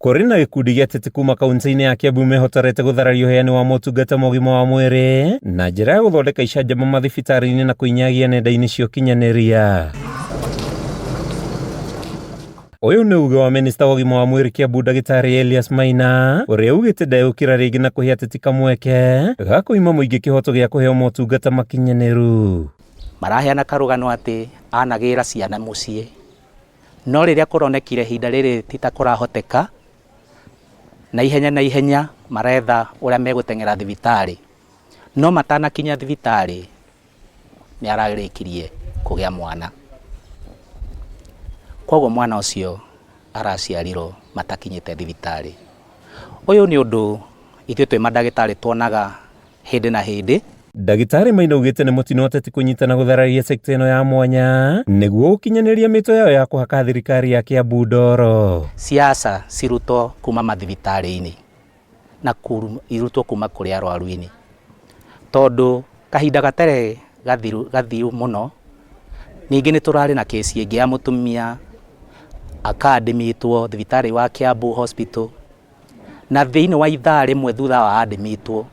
Kũrĩ na gĩkundi gĩa ateti kuma kaunti-inĩ ya Kiambu mehotorete gũthararia ũheani wa motungata ma ũgima wa mwĩrĩ na njĩra ya gũthondeka icanjama mathibitarĩ-inĩ na kũinyagia nenda-inĩ cia ũkinyanĩria. Ũyũ nĩ uge wa minista wa ũgima wa mwĩrĩ Kiambu ndagĩtarĩ Elias Maina ũrĩa ugĩte ndegũkira rĩngĩ na kũhe ateti kamweke ga kũima mũingĩ kĩhoto gĩa kũheo motungata makinyanĩru. Maraheana karũgano atĩ anagĩra ciana mũciĩ, no rĩrĩa kũronekire ihinda rĩrĩ ti ta kũrahoteka, na ihenya na ihenya maretha ũrĩa megũteng'era thibitarĩ, no matanakinya thibitarĩ nĩ ararĩkirie kũgĩa mwana. Koguo mwana ũcio araciarirwo matakinyĩte thibitarĩ. Ũyũ nĩ ũndũ ithuĩ twĩ mandagĩtarĩ tuonaga hĩndĩ na hĩndĩ. Ndagĩtarĩ Maina augĩte nĩ mũtino ateti kũnyitana gũthararia sekta ĩno ya mwanya nĩguo gũkinyanĩria mĩto yao ya kũhaka thirikari ya Kiambu ndoro. Siasa cirutwo kuma mathibitarĩ-inĩ na irutwo kuma kũrĩ arwaru-inĩ, tondũ kahinda gatarĩ gathiru mũno, ningĩ nĩ tũrarĩ na kĩci ĩngĩ ya mũtumia aka admit-wo thibitarĩ wa Kiambu Hospital, na thĩinĩ wa ithaa rĩmwe thutha wa admit-wo,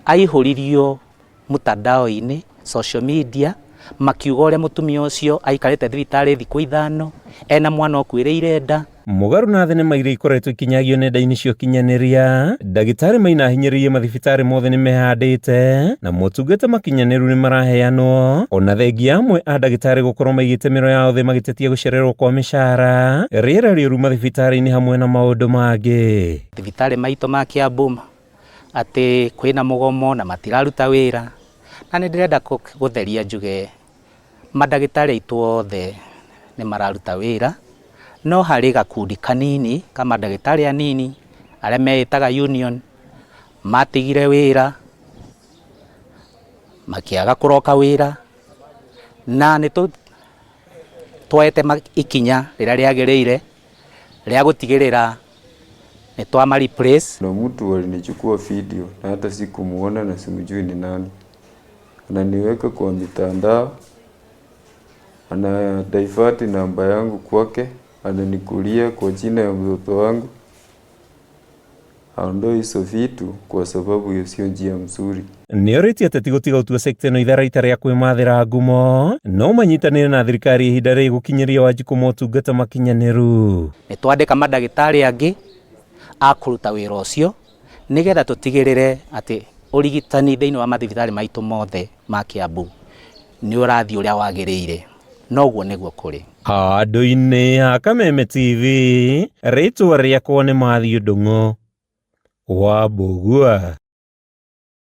aihũririo mtandao-inĩ, social media, makiuga ũrĩa mũtumia ũcio aikarĩte thibitarĩ thikũ 5, ena mwana ũkuĩrĩire nda. Mũgarũ na thenema iria ikoretwo ikinyagio nenda-inĩ cia ũkinyanĩria, ndagĩtarĩ Maina ahinyĩrĩirie mathibitarĩ mothe nĩ mehandĩte na motungata makinyanĩru nĩ maraheanwo, ona thengia amwe a ndagĩtarĩ gũkorwo maigĩte mĩro yao thĩ magĩtetia gũcererwo kwa mĩcara, rĩera rĩũru mathibitarĩ-inĩ hamwe na maũndũ mangĩ. Thibitarĩ maitũ ma Kiambu atĩ kwĩna mũgomo na matiraruta wĩra, na nĩ ndĩrenda gũtheria njuge mandagĩtarĩ aitũ othe nĩ mararuta wĩra, no harĩ gakundi kanini ka mandagĩtarĩ anini arĩa meĩtaga union matigire wĩra makĩaga kũroka wĩra, na nĩ tuoete ikinya rĩrĩa rĩagĩrĩire rĩa gũtigĩrĩra nĩ twama replace. Kuna mtu alinichukua video na hata sikumuona na simjui ni nani. Ananiweka kwa mitandao, ana divert namba yangu kwake, ananikulia kwa jina ya mtoto wangu. Aondoe hizo vitu kwa sababu hiyo sio njia mzuri. Nĩorĩtie ateti gũtiga gũtua sekta ĩno itharaita rĩa kwĩmathĩra ngumo no manyitanĩre na thirikari ihinda rĩrĩ gũkinyĩria Wanjikũ motungata makinyanĩru. Nĩ twandĩka mandagĩtarĩ angĩ a kũruta wĩra ũcio nĩgetha tũtigĩrĩre atĩ ũrigitani thĩinĩ wa mathibitarĩ maitũ mothe ma Kiambu nĩ ũrathiĩ ũrĩa wagĩrĩire, noguo nĩguo kũrĩ. Handũ-inĩ ha Kameme TV, rĩtwa rĩakwa nĩ Matthew Ndung'u wa Mbũgua.